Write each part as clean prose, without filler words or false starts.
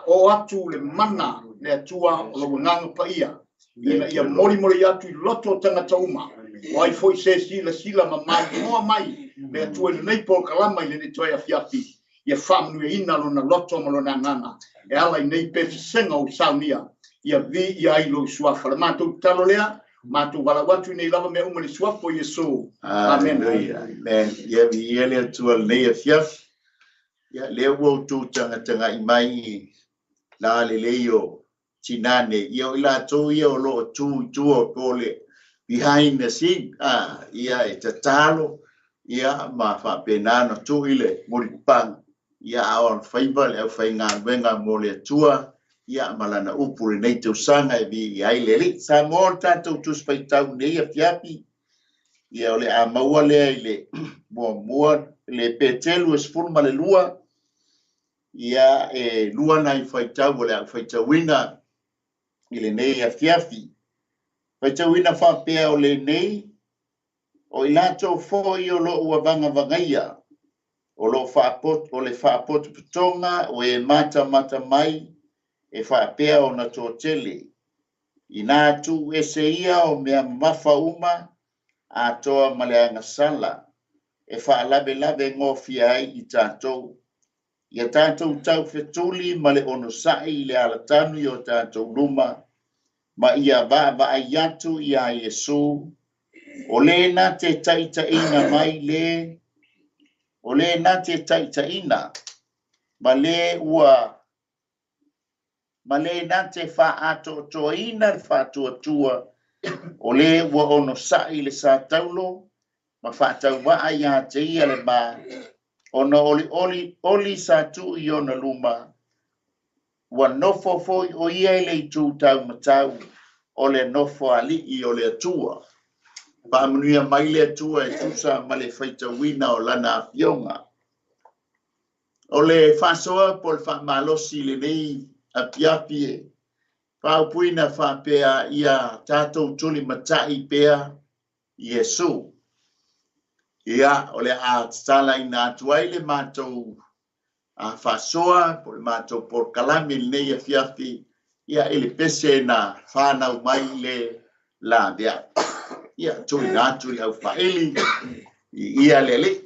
O atu le mana le Atua o lou agaga paia ina ia molimoli atu i loto o tagata uma o ai foi se silasila ma maimoa mai le Atua i lenei polokalama i lenei toe afiafi ia faamanuiaina lona loto ma lona agaga e ala i nei pesesega o saunia ia viia ai lou suafa. Le matou tatalo lea, matou valaau atu i nei lava mea uma i le suafa o Iesu. Amene. Amen. Ia viia le Atua lenei afiafi. Ia lea ua outou tagatagai mai i la lelei o tinā nei. Ia o i latou ia o lo o tu i tua o po o le behind the scene. Ia e tatalo ia ma faapena ona tuu i le mulipapaga. Ia a o faiva le aufaigaluega mo le Atua ia ma lana upu lenei tausaga e viia ai le Alii. Samoa o le tatou Tusi Faitau nei afiafi, ia o le a maua lea i le muamua le Petelu e 12, ia e lua nai faitau o le a faitauina i lenei afiafi. Faitauina faapea o lenei, o i latou foi o lo ua vagavagaia, o lo o le faapotopotoga o e matamata mai e faapea ona toatele. Ina tuu ese ia o mea mamafa uma, atoa ma le agasala, e faalavelave gofie ai i tatou. Ia tatou taufetuli ma le onosai i le alatanu i o tatou luma, ma ia vaavaai atu ia Iesu, o le na te taitaiina mai le, o le na te taitaiina, ma le ua ma le na te faatoatoaina le faatuatua, o le ua onosai le sataulo, ma faatauvaa ia te ia le ma, ona o le oli, oli sa tuu i ona luma, ua nofo foi o ia i le itu taumatau o le nofo alii o le Atua. Faamanuia mai le Atua e tusa ma le faitauina o lana afioga. O le faasoa po o le faamalosi i lenei afiafi e faaupuina faapea ia tatou tulimatai pea Iesu. Ia, o le a tatalaina atu ai le matou faasoa po o le matou polokalame i lenei afiafi, ia i le pese na whānau mai le laveai. Ia, tuuina atu i le aufaili i ia le Alii.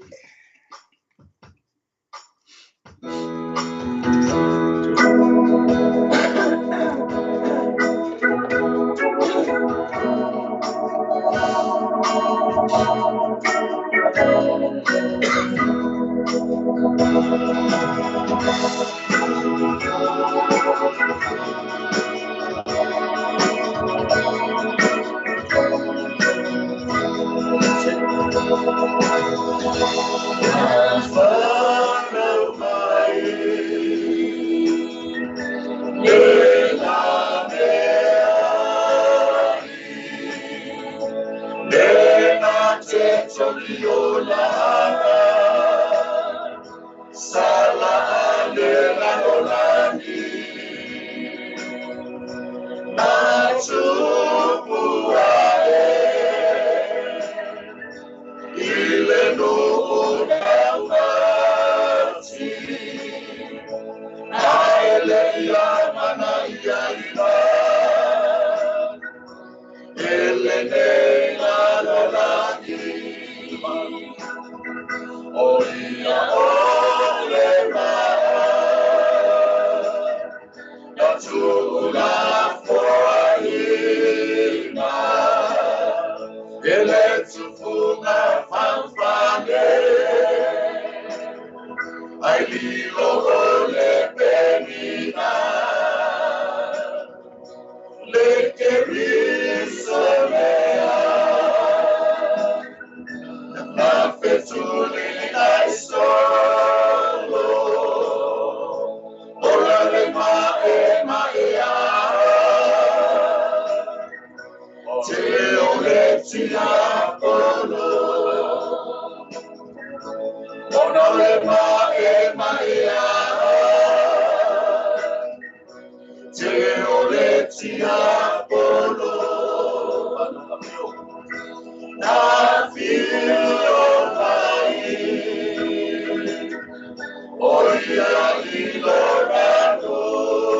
O ia i lona nuu.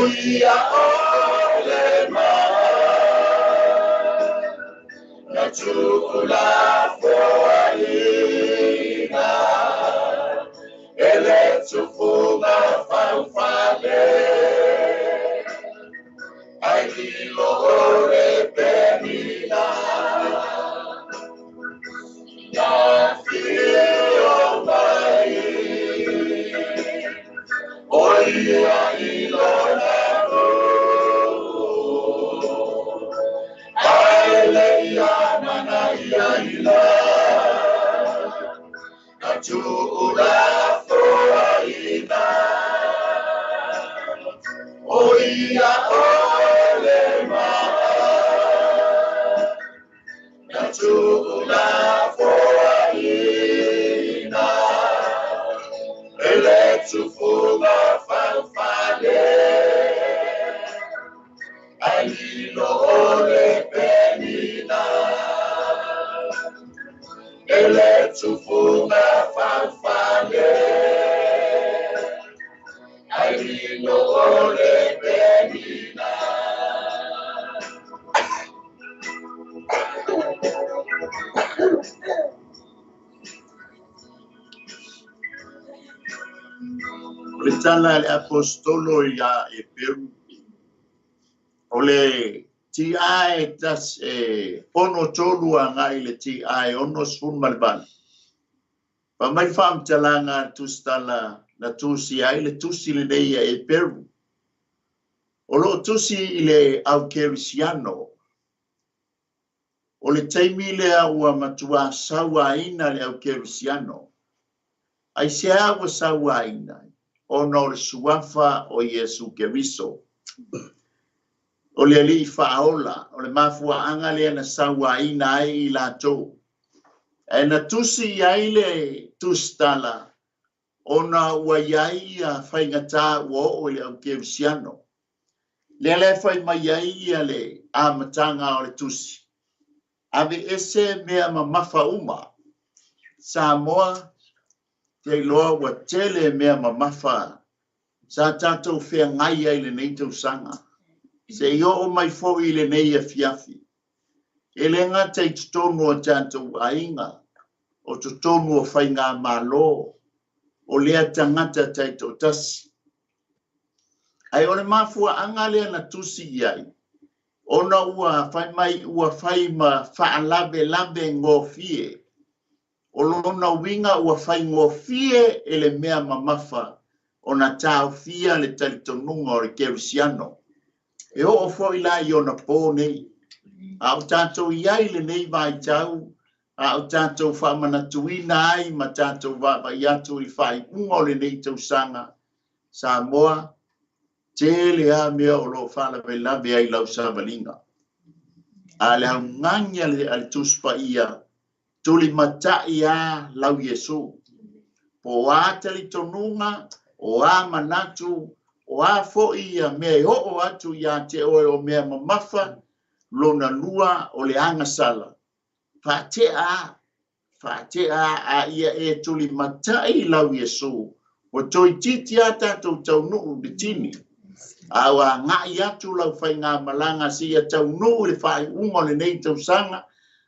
O ia o le maa na tuulafoaiina e le tufuga faufale ai lilo o le penina na fio mai o ia i lona ai le ia mana ia ila na tuulafoaiina o ia o le maa na tuulafoaiina e le tufuga faufale ai lilo o le penina e le tufuga faufale ai lilo o le penina. O le tala le apostolo ia e Peru o le ti tas e ono tolu anga i le ti ono sfun malval. Pa mai whaamtalanga tustala na tusi ai le tusi le nei e Peru. O lo tusi i le au kerisiano. O le taimi lea ua matua sauaina le au kerisiano. Ai se ua sauaina ona o le suafa o Iesu Keriso. O le alii faaola, o le mafuaanga lea na sauaina ai i latou. Ae na tusi i ai le tusitala ona ua iai ia faigata ua oo i le au kerisiano. Lea le fai mai ai ia le amataga o le tusi. Ave ese mea mamafa uma. Samoa, te iloa ua tele mea mamafa sa tatou feagai ai lenei tausaga. Se i oo mai foi lenei afiafi. E le gata i totonu o tatou aiga, o totonu o faigamalo, o lea tagata taitoatasi. Ae o le mafuaaga lea na tusi i ai, ona ua fai mai ua fai ma faalavelave gofie. O lona uiga ua fai gofie e le mea mamafa ona taofia le talitonuga o le kerisiano. E oo foi la i ona pō nei. A o tatou iai lenei vaitau, a o tatou faamanatuina ai ma tatou vaavaai atu i faaiuga o lenei tausaga, Samoa, tele a mea o lo o faalavelave ai lau savaliga. A le augani a le Tusi Paia, tulimatai a lau Iesu. Po a talitonuga, o a manatu, o a foi ia mea e oo atu ia te oe o mea mamafa, lona lua o le agasala. Faatea, faatea a ia e tulimatai lau Iesu. Ua toeitiiti a tatou taunuu le tini. A ua agai atu lau faigamalaga seia taunuu i le faaiuga o lenei tausaga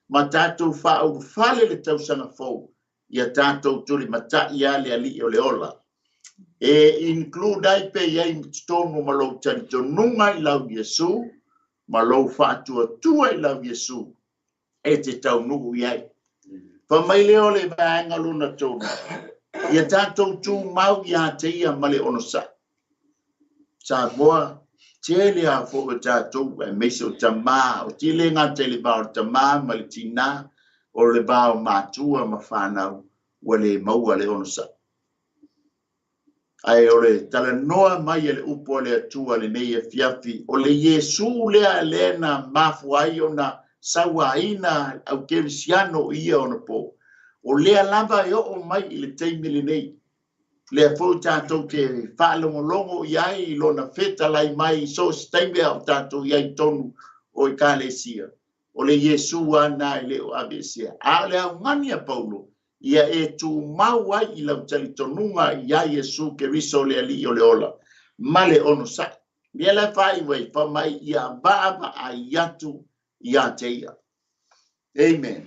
ma tatou faaulufale le tausaga fou, ia tatou tulimatai a le alii o le ola. E include ai pe iai totonu ma lou talitonuga i lau Iesu, ma lou faatuatua i lau Iesu, e te taunuu i ai. Fa mai lea o le vaega lona tolu, ia tatou tumau ia te ia ma le onosai. Samoa, tele a foi o tatou, aemaise o tamā, o tele gata i le va o le tamā ma le tinā, o le va o matua ma whanau, ua le maua le onosai. Ae o le talanoa mai e le upu a le Atua lenei afiafi, o le Iesu lea lea na mafua ai ona sauaina au kerisiano i ia ona pō. O lea lava e oo mai i le taimi lenei. Lea foi tatou te faalogologo i ai i lona fetalai mai i so o se taimi a o tatou i ai tonu o ekalesia. O le Iesu ana e le o aveesea. A o le augani a Paulo, ia e tumau ai i lau talitonuga ia Iesu Keriso le alii o le ola, ma le onosai. Ia le faaiwai pa mai ia vaava ai atu ia te ia. Amen.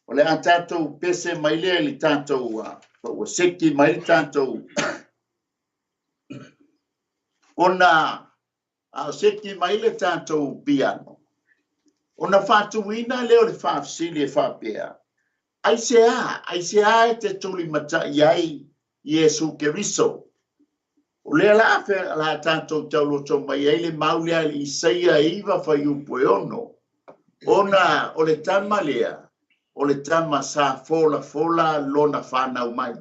O le a tātou pese mai lea i le tātou, ua seki mai le tātou ona a seki mai le tātou piano. Ona whātuina leo le whaafsili e whaapea. Ai se a e te tuli matai ai Iesu Keriso. O lea la awhea la tātou tauloto mai ai le maulea i Isaia 9 whaiupu e 6. Ona o le tama lea, o le tama sa fola fola lona whanau mai.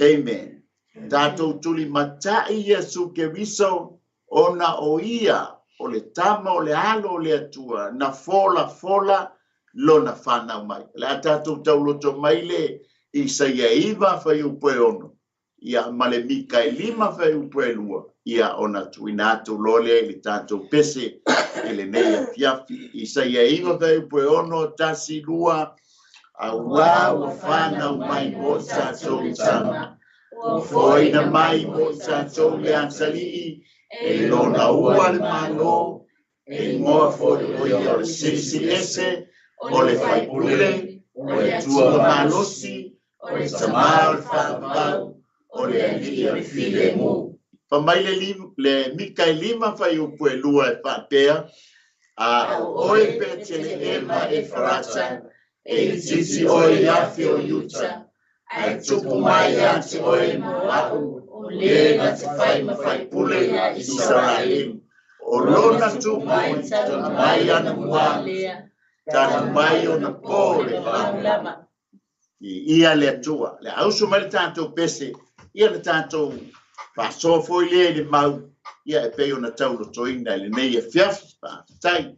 Amen. Tātou tuli matai Iesu Keriso, ona o ia, o le tama o le alo o le atua, na fola fola lona whanau mai. Le a tātou tauloto mai le Isaia 9 whaiupu e 6. Ia ma le Mika e 5 whaiupu e 2. Ia ona tuina atu lole i le tātou pese i le nei afiafi. Isaia 9 whaiupu e 6, 1, 2, aua ua whanau mai mo tātou tama. Ua foina mai mo tātou le atalii, e lona ua le malo, e ngoa foi o ia o le sisi ese, o le whaipule, o le tua malosi, o le tamā o le whaapau, o le alii o le filemu. Pa mai le Mika e 5 whaiupu e 2 e whaapea, a oe Petele ema e Farata, e titi oe i afi o Yuta, ai tupu mai ia te oe mo au, o le na te whai ma whaipule i Israel. O lona tupu mai tana mai ana mua, tana mai ona pō le whaulama. I ia le atua, le ausu mai le tātou pese, ia le tātou whasoa foi lea i le mau, ia e pei ona taulotoina i le nei e fiafi, whaatai.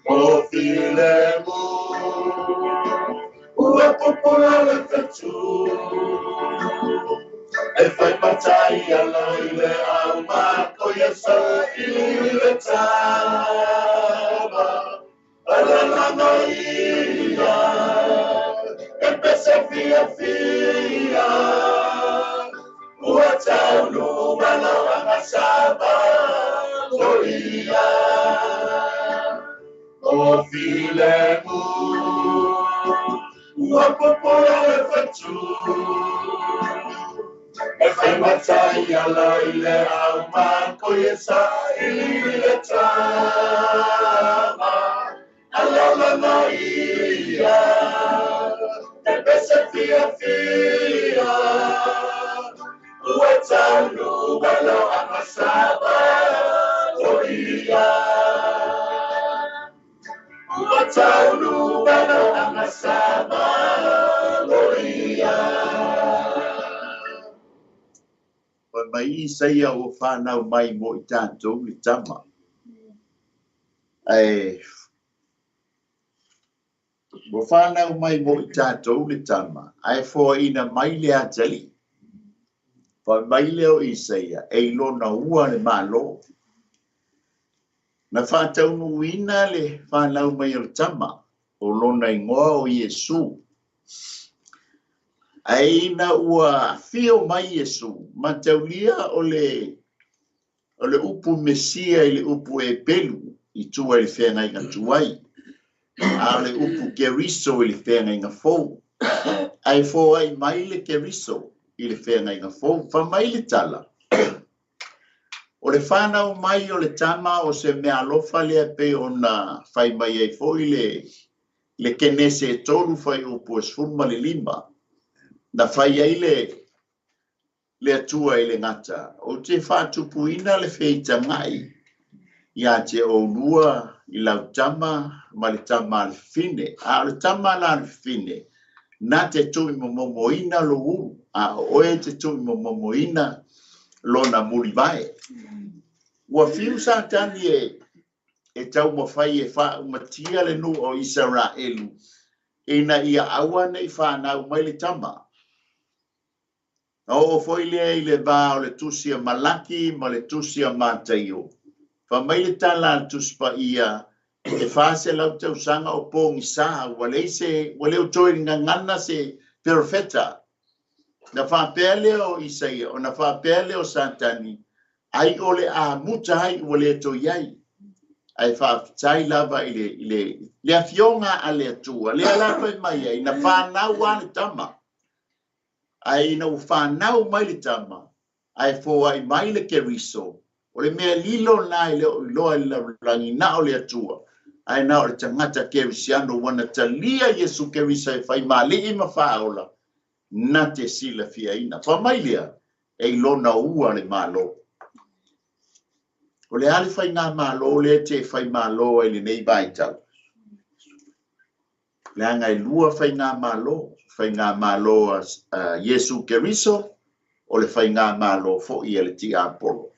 O filemu, ua popola le fetu. E fai matai ala i le au mako ia sa i le tama. Alalanga ia, e pese fia fia. Ua taunu malo anga saba toia. O filemu, ua popola le fatu. E fai matai ala i le au mako ia sa i le tama. Alalanga ia, e pese fia fia. Ua taunu malo anga saba toia. Ua taunu malo anga saba toia. Fai mai Isaia ua whanau mai mo i tātou le tama. Ae ua whanau mai mo i tātou le tama, ae foaina mai le atali. Fai mai lea o Isaia, e i lona ua le malo. Na whātaunuina le whanau mai o le tama, o lona ingoa o Iesu. Ae ina ua fio mai Iesu, mataulia o le upu Mesia i le upu e pelu i tua i le whengainga tuai. A o le upu Keriso i le whengainga fou. Ae foai mai le Keriso i le whengainga fou. Fa mai le tala. O le whanau mai o le tama o se mea alofa lea pe ona fai mai ai foi le kenese e 3 fai upu e 15. Na fai ai le atua i le gata. O te whātupuina le wheitangai ia te oulua i lau tama ma le tama le fine. A o le tama la le fine, na te tui momomoina lo ulu. A o oe te tui momomoina lona mulivae. Ua fiu Satani e taumafai e faaumatia le nuu o Isaraelu ina ia aua nei whanau mai le tama. Na oo foi lea i le vā o le tusi a Malaki ma le tusi a Mataio. Fa mai le tala a le tusi paia e 400 tausaga o pogisa ua leai se ua le o toe gagana se perofeta. Na faapea lea o Isaia, ona faapea lea o Satani, ai o le amuta ai ua le toe ai. Ae faafetai lava i le afioga a le Atua. Lea la fai mai ai, na whanau a le tama. Ae ina ua whanau mai le tama, ae foai mai le Keriso. O le mea lilo na i le o iloa i le lalolagi na o le Atua. Ae na o le tagata Kerisiano ua na talia Iesu Keriso e fai malii ma faaola, na te silafiaina. Fa mai lea, e i lona ua le malo. O le ale fai ngā malo le te fai malo ai le nei vaitau. Le anga e lua fai ngā malo, fai ngā malo a Iesu Keriso, o le fai ngā malo fo i le ti Apollo.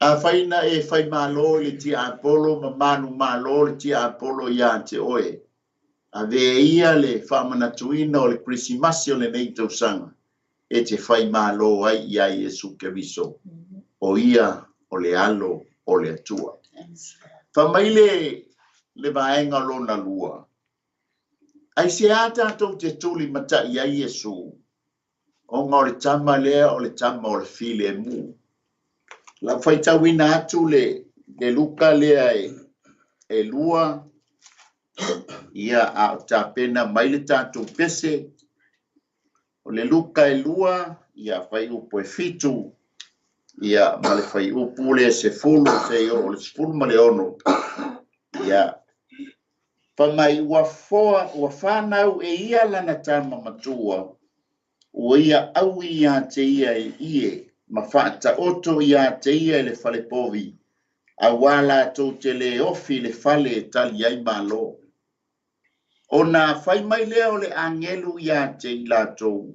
A whaina e fai malo i le ti Apollo, ma manu malo le ti Apollo ia te oe. A ve ia le whamanatuina o le Krisimasi o le nei tausaga, e te fai malo ai ia Iesu Keriso. O ia o le alo o le Atua. Fa mai le vaenga lona lua. Ai se a tātou te tuli matai ai Iesu, o ngā o le tama lea o le tama o le file e mu. La whaitauina atu le Luka lea e lua, ia a o tāpena mai le tātou pese, o le Luka e lua, ia whai upo e 7, ia ma le whai upu le se fulu, se o le 16. Ia fa mai ua whanau e ia lana tama matua, ua ia au ia te ia e ie, ma whaata oto ia te ia e le whalepovi, a wala tau te le ofi le fale e tali ai malo. O nā whai mai lea o le angelu ia te i lātou,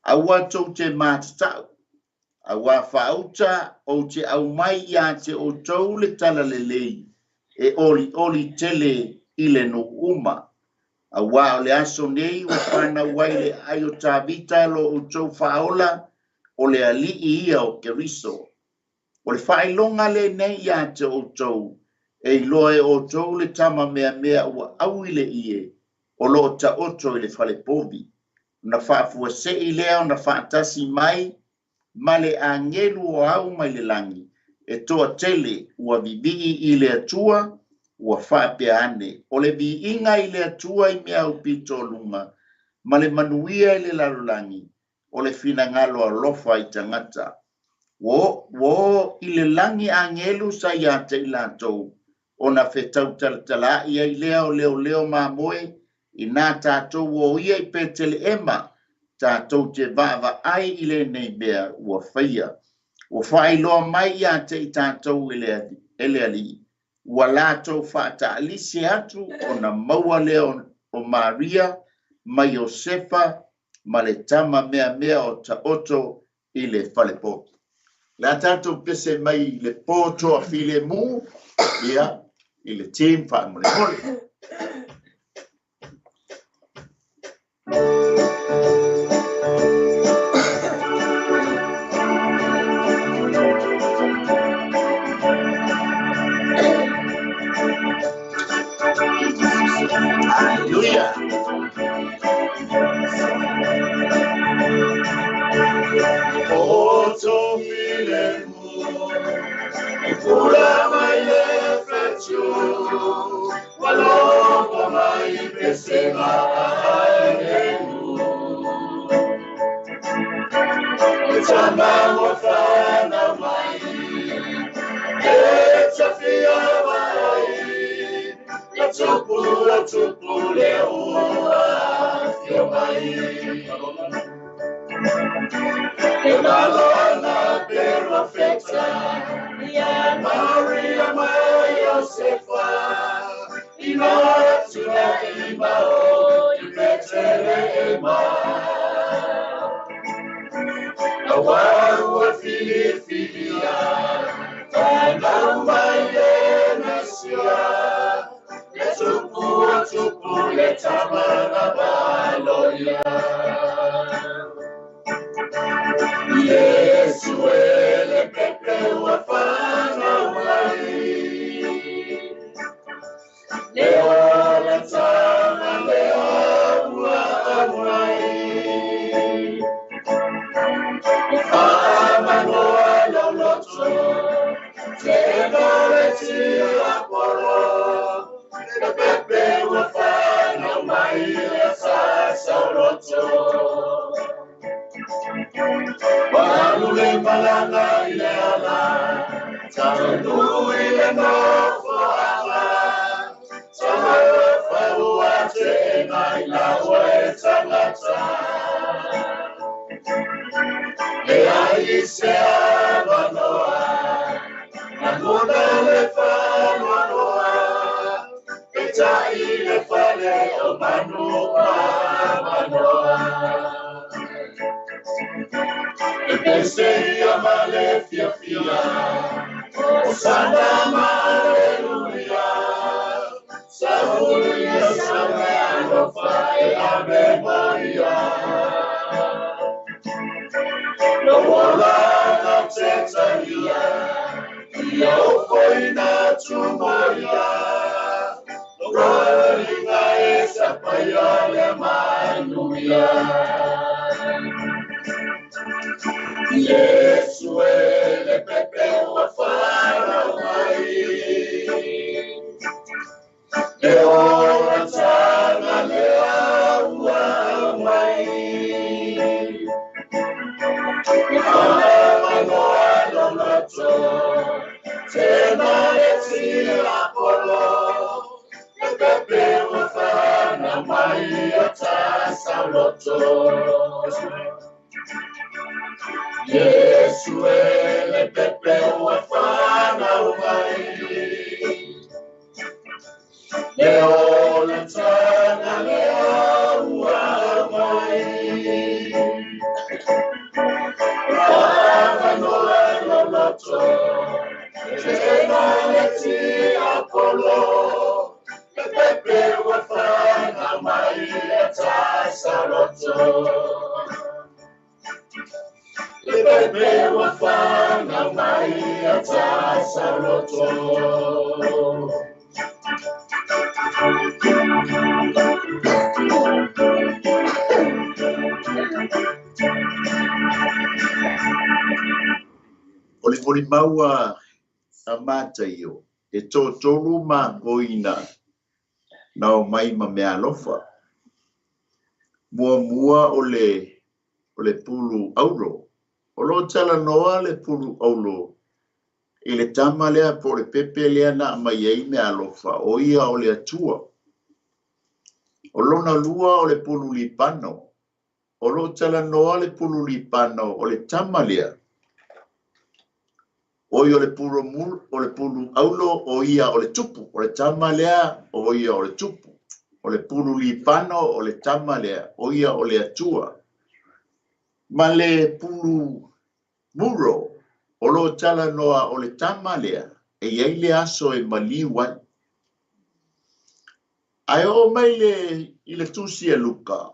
a ua tau te mātatau, a ua whaauta o te au mai ia te o tau le tala lelei, e oli oli tele i le nu uma. Auā o le aso nei ua fanau ai le aai o Tavita lo outou faaola, o le alii ia o Keriso. O le faailoga lenei ia te outou, e iloa e outou le tama meamea ua aui le ie, o loo taoto i le falepovi. Na faafuasei lea ona faatasi mai ma le agelu o au mai le lagi, e toatele ua vivii i le Atua, ua faapea ane, o le viiga i le Atua i mea aupito o luga, ma le manuia i le lalolagi, o le finagalo alofa i tagata. Ua o i le lagi agelu sa ia te i latou, ona fetau talatalaai ai lea o leoleo mamoe, ina tatou o ia i Peteleema, tatou te vaavaai i lenei mea ua faia. Ua faailoa mai ia te i tatou e le Alii, ua latou faataalise atu ona maua lea o Maria ma Iosefa ma le tama meamea o taoto i le falepovi. Le a tatou pese mai le po toa filemu, ia, i le team faamolemole. Hallelujah. O to filemu, kula mai le fetu, waloko mai pesenga aelemu. E tama wafana mai, e tafia mai, e tupu e tupu le ua fio mai. E malona perfecta, Maria mai Josefa, ina tuna imao i Betelehema. Awa ua filifilia, fanau mai le Mesia, le tupu o tupu le tama na maloia. Yesu ele pepe ua fanau mai, le ola tama le aua mai. Faamanoa loloto, tena le tia polo, le pepe ua fanau mai le sasauloto. Walu le malanga i le ala, tanu i le nofoaga, tamafa ua tena i laua e tagata. Le ai se avanoa, lagona le faanoanoa, peitai le fale o manu ma manoa. E pese ia ma le fiafia, Osana ma aleluia, Sauli ia same alofa e Ave Maria. Lo ola na tetaia, ia ofo ina tumoia, lo rolinga e sapaia le manuia. Yesu ele pepe ua fanau mai, le ola taga le aua mai. Faamanoa loloto, tena le tia polo, le pepe ua fanau mai o tasauloto. Yesu ele pepe ua fanau mai, le ola taga le aua mai. Faamanoa loloto, tena le tia polo, le pepe ua fanau mai. pepe ua fanau mai ia Tasaloto. O le molimau a Mataio, e totolu makoina na o mai ma meaalofa. Muamua o le pulu auro. O lo talanoa le pulu auro i le tama lea po o le pepe lea na mai ai meaalofa, o ia o le Atua. O lona lua o le pulu lipano. O lo talanoa le pulu lipano o le tama lea. O ia o le pulu o le pulu aulo, o ia o le tupu. O le tama lea, o ia o le tupu. O le pulu lipano, o le tama lea, o ia o le Atua. Ma le pulu muro, o lo talanoa o le tama lea, e iai le aso e maliu ai. Ae o mai i le tusi a Luka,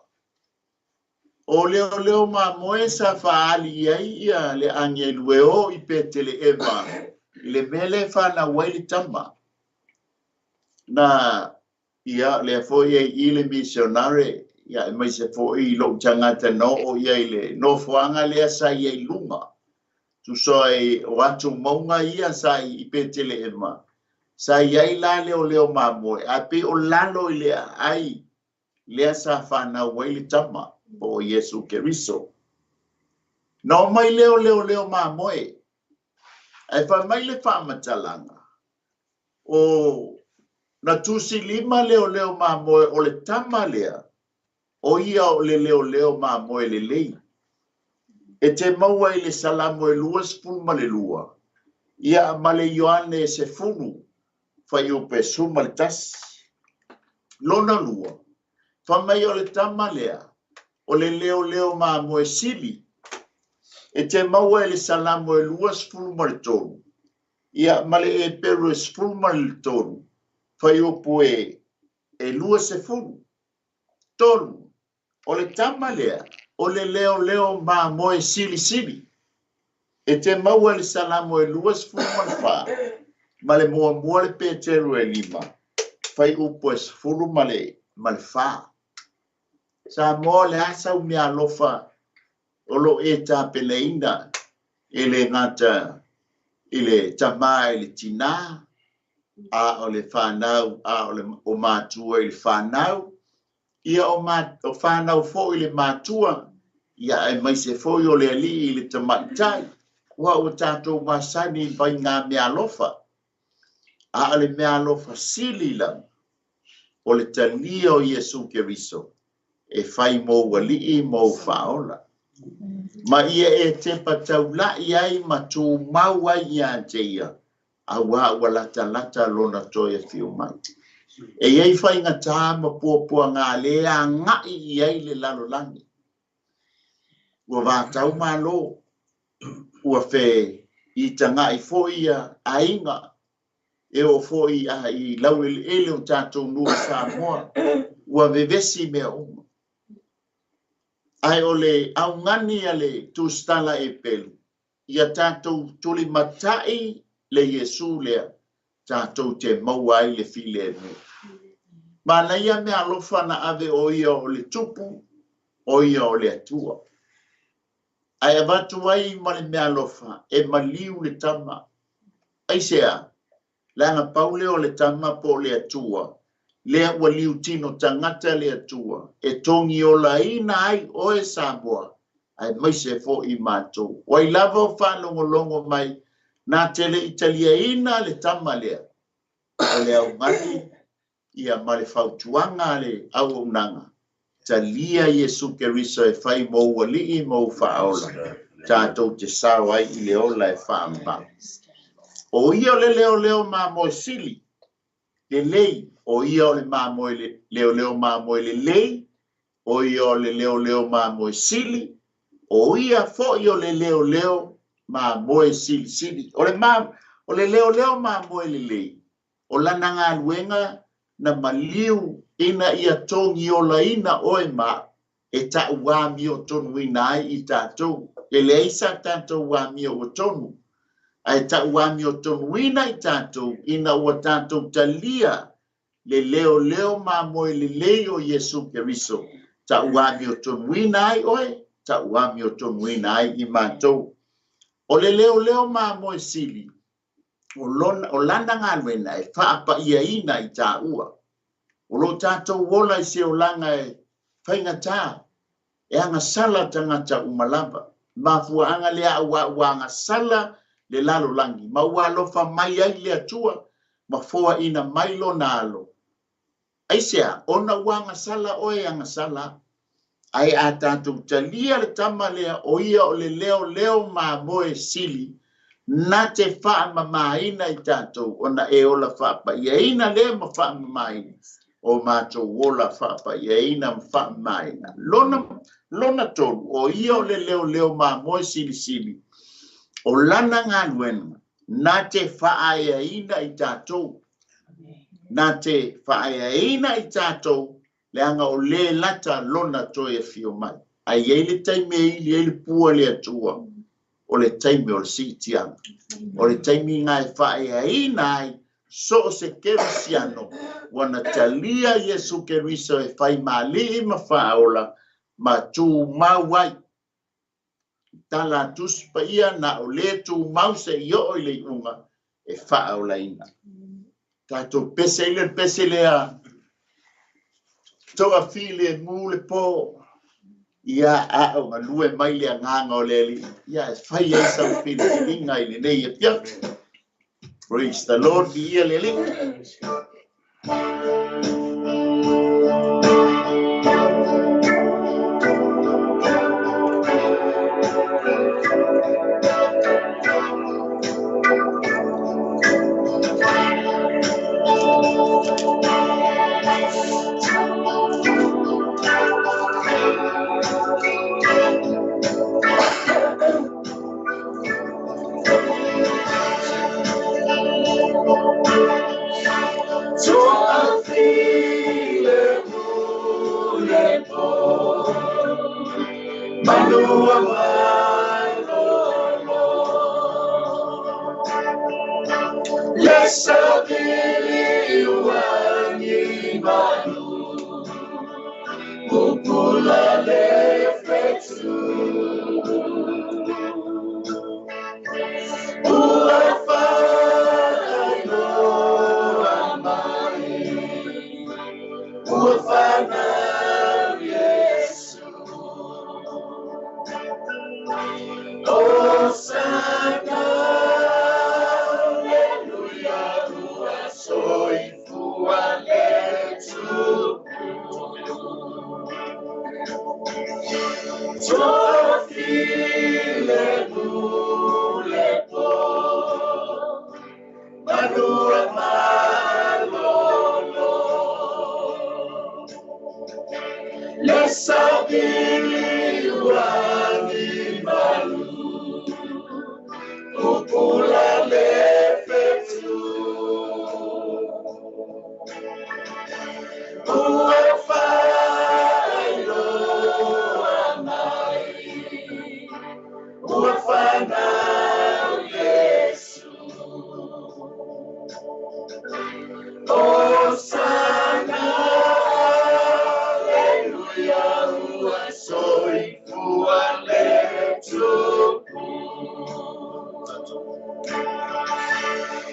o leo leo mamoe sa faali ai ia le angelu e o i Petele Eva, i le mele whanau ai le tama. Na ia le foi e i le missionare, ia e mai se foi i lou tangata no o ia i le nofoanga lea sa ia i lunga. Tusoa e o atu maunga ia sa i Petele Eva. Sa ia i la leo leo mamoe, a pe o lalo i lea ai, lea sa whanau ai le tama. O Iesu Keriso. No mai leo leo leo mamoe. Ai fa mai le whaamatalanga. O na tusi lima leo leo mamoe o le tama lea. O ia o le leo leo mamoe le lei. E te maua i le salamo e 22. Ia ma le Ioane se fulu. Whai upe suma le tasi. Lona lua. Fa mai o le tama lea. O le leo leo mamoe sili. E te maua e le salamo e 23. Ia ma le e peru e 13. Whai upu e 20. Tolu. O le tama lea. O le leo leo mamoe sili sili. E te maua e le salamo e 24. Ma le muamua le Peteru e 5. Whai upu e 10 ma le 4. Sa mo le asa u mea alofa o lo e tāpeleina e le ngata i le tamā i le tinā, a o le whanau, a o le o mātua i le whanau, ia o whanau fo i le mātua, ia e mai se fo i o le ali i le tamaitai, ua o tātou masani vai ngā mea alofa, a o le mea alofa sili lava, o le talia o Iesu Keriso, e whai mō walii mō whaola. Ma ia e te pataulai ai ma tū mau ai ia te ia, a wā ua lata lata lona toi e whiu mai. E iei whai ngā tā ma puapua ngā lea ngai i ai le lalolangi. Ua wātau malo, ua whe i tangai fo ia ainga, e o fo ia i lau ele ele o tātou nua Samoa, ua vevesi mea uma. Ai o le aungani a le tustala e pelu, ia tātou tuli matai le Iesu lea, tātou te maua ai le file e mea. Ma na ia mea alofa na ave o ia o le tupu, o ia o le Atua. Ai avatu ai ma le mea alofa, e maliu le tama. Ai sea, leaga paule o le tama po o le Atua, lea ua liu tino tangata le Atua, e tongi ola ina ai oe Samoa, ai mai se fo i mātou. Wai lava o whaalongolongo mai, nā te le Italia ina le tama lea. O le aungani, ia ma le fautuanga le auaunaga. Talia Iesu Keriso e whai mō walii mō whaola. Tātou te sao ai i le ola e whaamba. O ia o le leo leo mamoe sili. Le lei, o ia o le mamoe le leo leo mamoe le lei. O ia o le leo leo mamoe sili. O ia fo i o le leo leo mamoe sili sili. O le leo leo mamoe le lei. O lana ngā luenga na maliu ina ia tongi ola ina oe ma e ta uami o tonu ina ai i tātou E leai sa tatou amio ua tonu, ae ta'u amio tonuina i tatou ina ua tatou talia le leoleo mamoe lelei o Iesu Keriso. Ta'u amio tonuina ai oe, ta'u amio tonuina ai i matou. O le leoleo mamoe sili, o lana galuega e fa'apaiaina i tāua. O lo tatou ola i se olaga e faigatā, e agasala tagata uma lava. Mafuaaga lea auā ua agasala le lalolagi, ma ua alofa mai ai le Atua, ma foaina mai lona alo. Aisea, ona ua agasala oe agasala. Ae a tatou talia le tama lea, o ia o le leoleo mamoe sili, na te faamamaina i tatou, ona e ola faapaiaina lea ma faamamaina. O matou ola faapaiaina ma faamamaina. Lona tolu, o ia o le leoleo mamoe silisili, o lana galuega, na te faaeaina i tatou. Na te faaeaina i tatou, leaga o lē lata lona toe afio mai. Ae iai le taimi e ili ai le pua le Atua, o le taimi o le siitiaga. O le taimi ga e faaeaina ai so o se kerisiano, ua na talia Iesu Keriso e faimāli'i ma faaola, ma tumau ai. Tala a Tusi Paia na o lē tumau se'i oo i le iuga e faaolaina. Tatou pese i le pese lea, toafilemu le pō, ia a o galue mai le agaga o le Alii, ia e fai ai sau filifiliga i lenei afiafi. Praise the Lord, viia le Alii.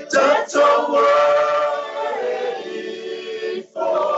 Tato wale ifo.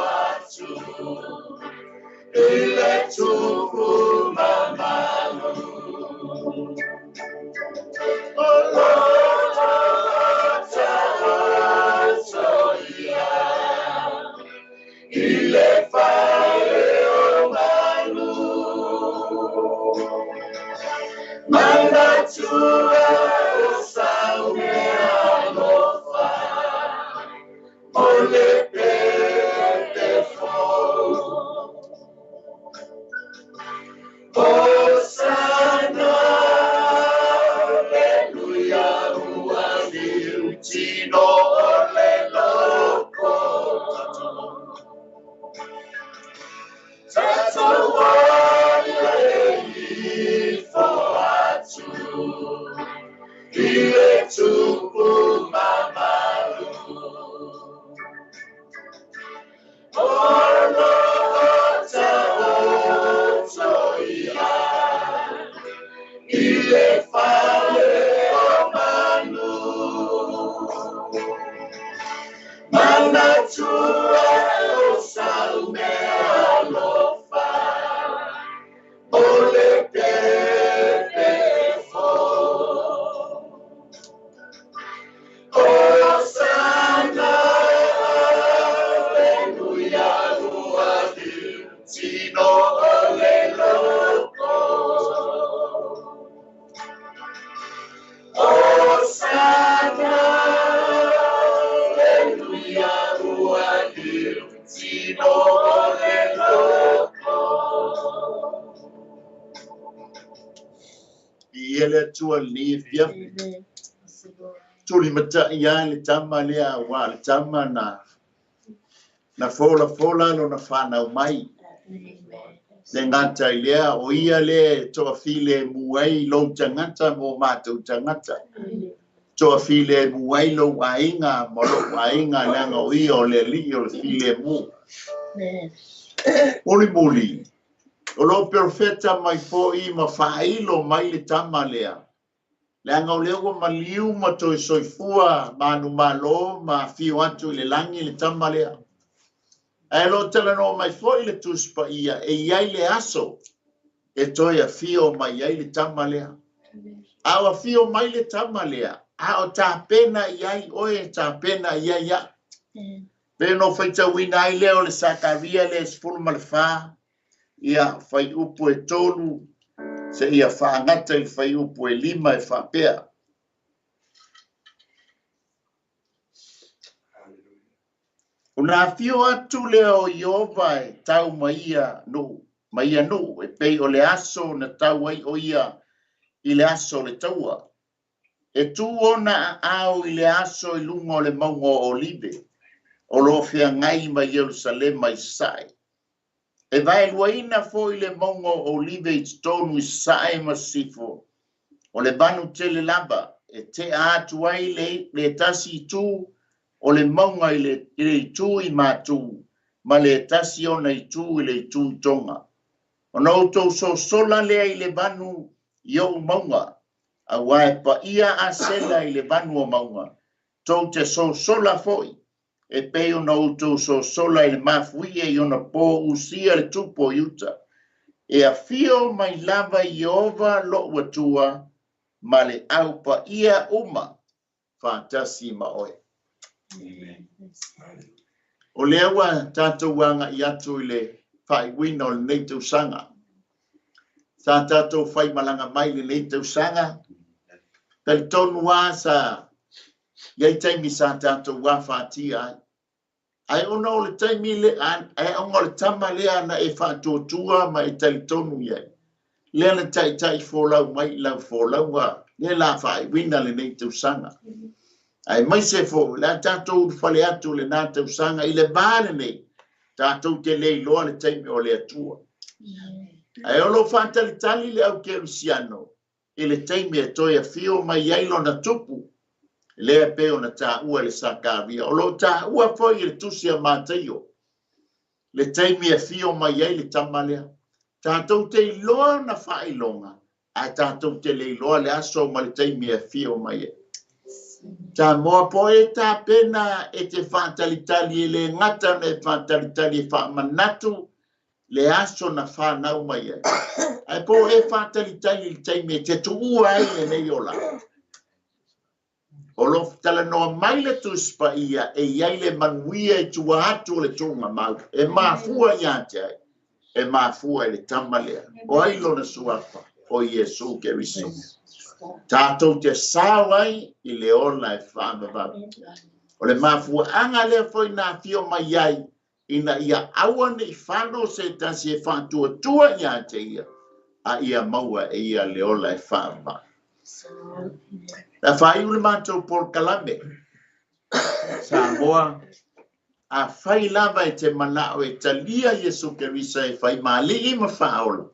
Viia le Atua i lenei afiafi. Tulimatai lava le tama lea aua o le tama na na folafola lona fanau mai. Le gata i lea, o ia lea e toafilemu ai lou tagata ma o matou tagata. Toafilemu ai lou aiga ma lou aiga, leaga o ia o le Alii o le filemu. Mulimuli, o lo o perofeta mai foi ma faailo mai le tama lea, leaga o lea ua maliu ma toe soifua manumalo ma afio atu i le lagi le tama lea. Ae o lo o talanoa mai foi le Tusi Paia e i ai le aso e toe afio mai ai le tama lea. A o afio mai le tama lea, a o tapena i ai oe, tapena i ai au. Pe no faitauina ai lea o le Sakaria lea 14, ia fuaiupu e 3, seia faagata i le fuaiupu e 5 e faapea. Ona afio atu lea o Ieova e tau ma ia nuu, ma ia nuu, e pei o le aso na tau ai o ia i le aso o le taua. E tu ona aao i le aso i luga o le mauga o Olive, o lo o feagai ma Ierusalema i sasae. E vaeluaina foi le mauga o Olive i totonu i sasae ma sisifo, o le vanu tele lava, e tea atu ai le tasi itu o le mauga i le itu i matu, ma le tasi ona itu i le itu i toga. Ona outou sosola lea i le vanu i ou mauga, aua e paia Asela i le vanu o mauga, tou te sosola foi, e pei ona outou sosola i le mafuie i ona po usia le tupu o Iuta. E afio mai lava Ieova lou Atua ma le au paia uma faatasi ma oe. O lea ua tatou agai atu i le faaiuina o lenei tausaga. Sa tatou faimalaga mai lenei tausaga. Talitonu lava sa i ai taimi sa tatou afatia ai. Ae ona o le taimi le, ae ona o le tama lea na e faatuatua ma e talitonu i ai, lea na taitai folau mai i lau folauga, lea la faaiuina lenei tausaga. Aemaise foi o le a tatou ulufale atu lena tausaga i le va lenei, tatou te le iloa le taimi o le Atua. Ae o lo o faatalitali le au kerisiano i le taimi e toe afio mai ai lona tupu, lea e pei ona taua e le Sakaria. O lo o taua foi i le tusi a Mataio le taimi e afio mai ai le tama lea. Tatou te iloa ona faailoga, ae tatou te le iloa le aso ma le taimi e afio mai ai. Samoa po e tapena e te faatalitali e le gata ona e faatalitali e faamanatu le aso na fanau mai ai. Ae po e faatalitali i le taimi e te tuua ai lenei olaga. O lo o talanoa mai le Tusi Paia e i ai le manuia i tua atu o le tuugamau. E mafua ia te ai, e mafua i le tama lea. O ai lona suafa? O Iesu Keriso. Tatou te sao ai i le ola e faavavau. O le mafuaaga lea foi na afio mai ai, ina ia aua ne i falo se tasi e faatuatua ia te ia, a ia maua e ia le ola e faavavau. Na faaiu le matou polokalame, Samoa, afai lava e te manao e talia Iesu Keriso e fai ma alii ma faaola,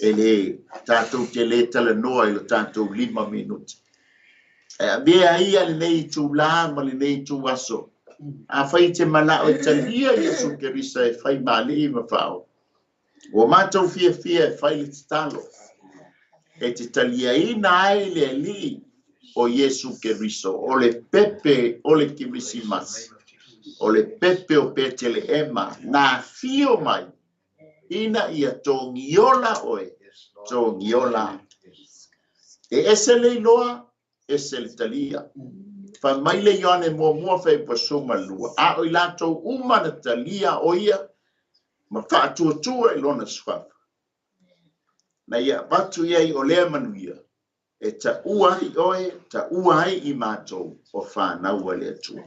e le tatou te le talanoa i lo tatou 5 minute. E avea ia lenei itulā ma lenei ituaso. Afai e te manao e talia Iesu Keriso e fai ma alii ma faaola, ua matou fiafia e fai le tatalo e te taliaina ai le alii o Iesu Keriso, o le pepe o le Kerisimasi, o le pepe o Peteleema, na afio mai ina ia togiola oe, togiola. E ese le iloa, ese le talia. Fai mai le Ioane muamua 1:2, a o i latou uma na talia o ia ma faatuatua i lona suafa. Na ia avatu i ai o lea manuia, e taua ai oe, taua ai i matou o fanau a le Atua.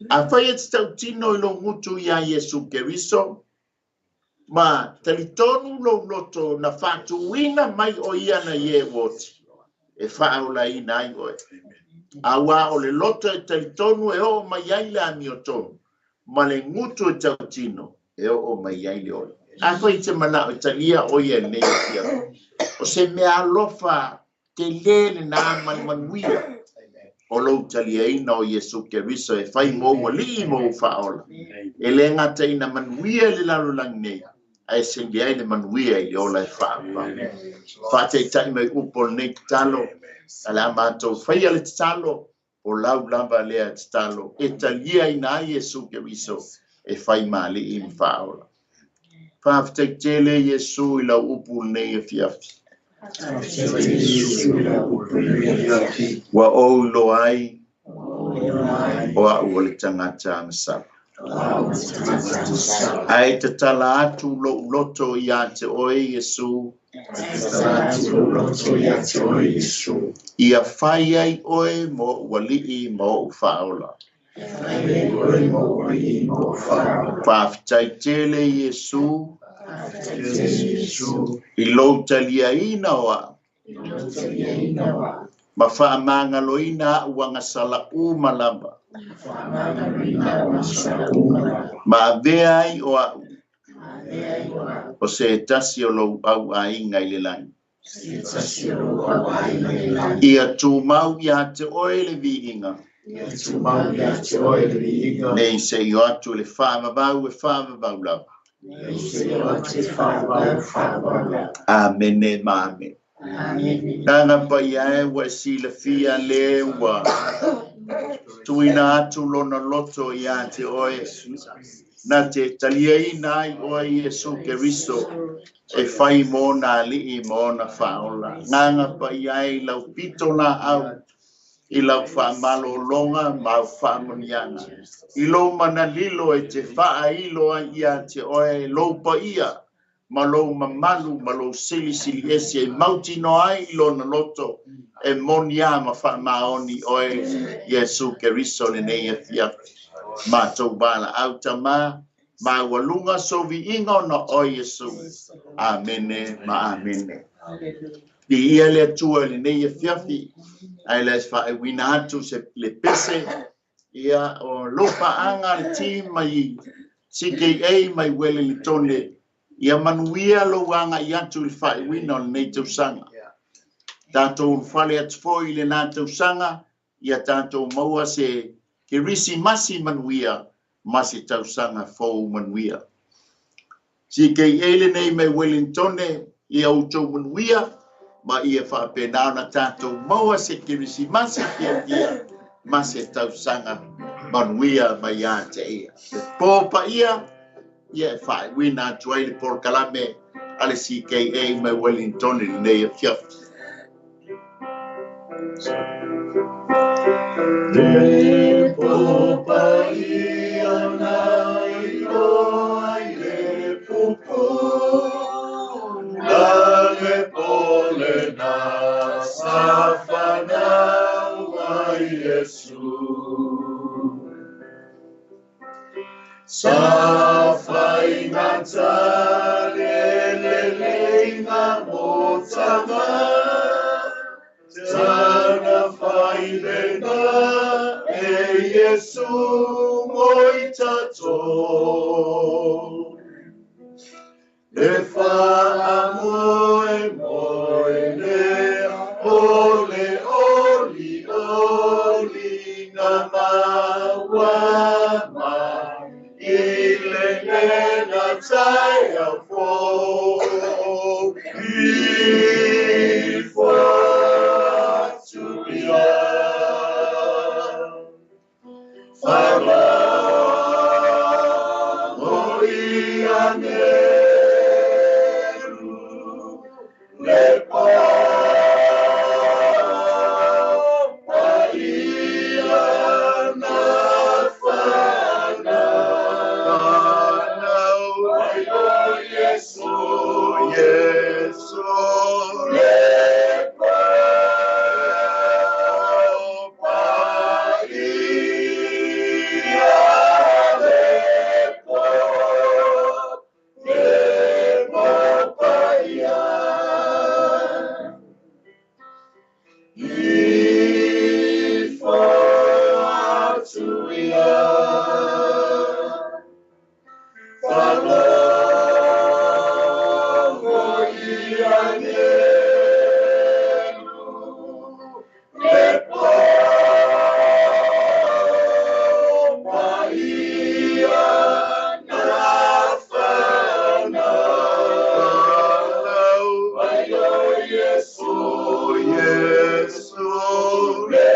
Afai e te tautino i lou gutu iā Iesu Keriso, Ma talitonu lou loto na faatuina mai o ia na ie ua oti e faaolaina ai oe. Auā o le loto e talitonu e oo mai ai le amiotonu, ma le gutu e tautino e oo mai ai le ola. Afai e te manao e talia o ia i lenei afiafi, o se mea alofa telē lenā ma le manuia o lou taliaina o Iesu Keriso e fai mou alii ma ou faaola. E lē gata ina manuia i le lalolagi nei, ae sili ai le manuia i le ola e faavavau. Faataitai mai upu o lenei tatalo, a le a matou faia le tatalo, o lau lava lea tatalo e taliaina ai Iesu Keriso e fai ma alii ma faaola. Faafetai tele Iesu i lau upu lenei afiafi. Ua ou iloa ai o au o le tagata agasala. Ae tatala atu lou loto ia te oe Iesu. Ia fai ai oe mo ou alii ma ou faaola. Faafetai tele Iesu i lou taliaina o au ma faamagaloina au agasala uma lava ma avea ai o au o se tasi o lou au aiga i le lagi. Ia tumau ia te oe le viiga nei seia oo atu i le faavavau e faavavau lava. Amene ma amene. Agaga Paia e, ua e silafia lē ua tuuina atu lona loto iā te oe na te taliaina ai oe Iesu Keriso e fai mo ona alii ma ona faaola. Agaga Paia e, i lau pito laau, i lau faamalōlōga ma au faamanuiaga, i lou manalilo e te faailo ai iā te oe lou paia ma lou mamalu ma lou silisili ese e mautinoa ai i lona loto e moni lava ma faamaoni oe Iesu Keriso lenei afiafi. Matou valaau Tamā maualuga sou viiga ona oe Iesu. Amene ma amene. Viia le Atua i lenei afiafi, ae le faaiuina atu se le pese ia o lou paaga le team mai CKA mai Uelintone. Ia manuia lou agai atu i le faaiuina o lenei tausaga. Tatou ulufale atu foi i lenā tausaga, ia tatou maua se Kerisimasi manuia ma se tausaga fou manuia. CKA lenei mai Uelintone, ia outou manuia ma ia faapena ona tatou maua se Kerisimasi fiafia ma se tausaga manuia mai ia te ia. Le po paia, ia e faaiuina atu ai le polokalame a le CKA mai Wellington i lenei afiafi. Le po paia na iloa ai le pupu, la le po lena sa fanau ai Iesu. Sa faigata le leleiga mo tama, tana failena e Iesu mo i tatou. Le faamoemoe lea o le olioli na maua mai i lena taeao fou. Ifo atu ia. Faalogo i agelu le po paia na fanau ai o Iesu, Iesu, le po paia le po le Iesu, Iesu, le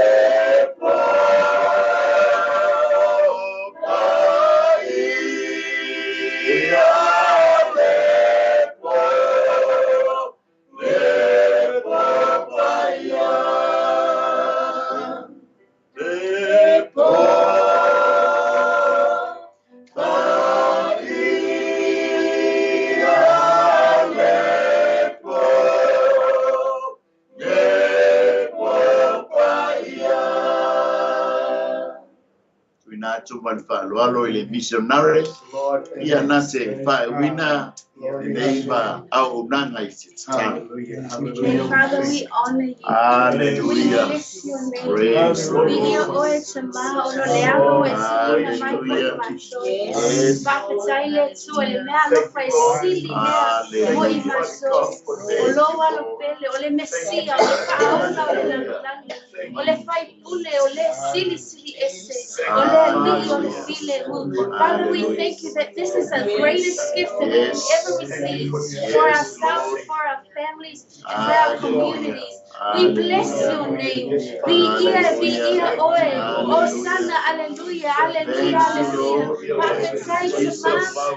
Alo i le missionary ia na se faauina lenei ma auaunaga i se tatalo. Father, we honor you. Hallelujah. We bless your name. Praise the We ia Lord. oe te maha o lo le alo e sili na mai mo i Hallelujah. matou. Yes. Faafetai le Atua i le mea alofa e sili lea mo i Hallelujah. matou. O lou alo pele, o le Mesia, o le faaola o le lalolagi, o le faipule, o le silisili ese, o le alii o le filemu. Father, we thank you that this is the greatest gift that we can ever receive for Yes, ourselves, Lord. for our families, and for our Hallelujah. communities. We bless your name. Viia, viia oe. Osana, aleluia, aleluia, Thank you, aleluia. Lord. Faafetai te ma,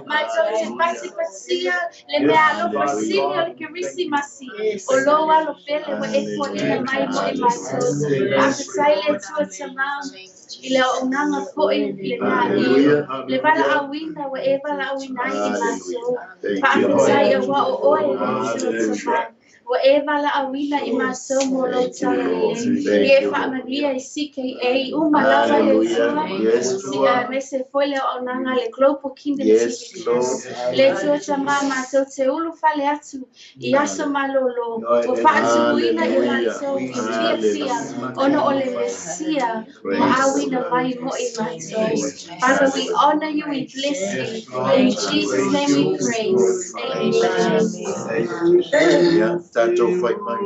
matou te patipatia le mea alofa sili o le Kerisimasi. O lou alo pele ua e foaina mai mo i matou. Faafetai le Atua Tamā i le auaunaga foi i le mea Hallelujah. le valaauina ua e valaauina ai i matou. Thank you, Lord. Faafetai aua o oe le Atua Hallelujah. Tamā. Ua e valaauina i matou mo lou Thank you, Lord. talalelei. Thank Ia e you, Lord. faamanuia i CKA uma lava le Hallelujah. Atua. Yes, Si, Lord. me se foi le auaunaga le Global Kingdom Yes, TV Lord. Le Atua Tamā matou te ulu fale atu i aso malōlō. Ua faatupuina i Hallelujah. matou i fiafia Hallelujah. ona o le Mesia ua Praise the auina Lord. mai mo i matou. Father, we honor you, we bless you. In Jesus' name we pray. Amen. Ia tatou fai mai.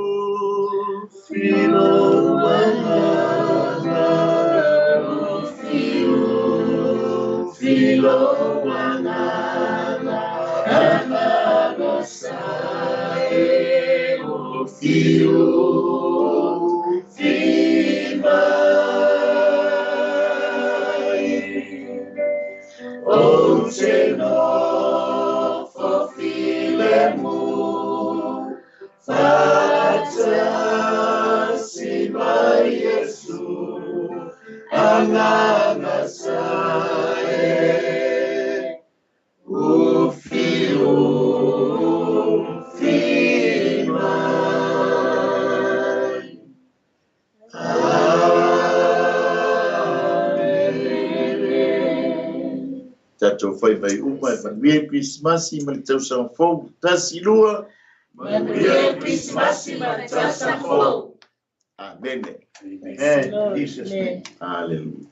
O te nofo filemu, faatasi ma Iesu, agaga sae, ufi ufi mai. Amen. Tatou fai mai uma e manuia i Krismasi ma le tausaga fou. Tasi lua. Manuia Krismasi ma le tausaga fou. Amene. Amen. Jesus' name. Hallelujah.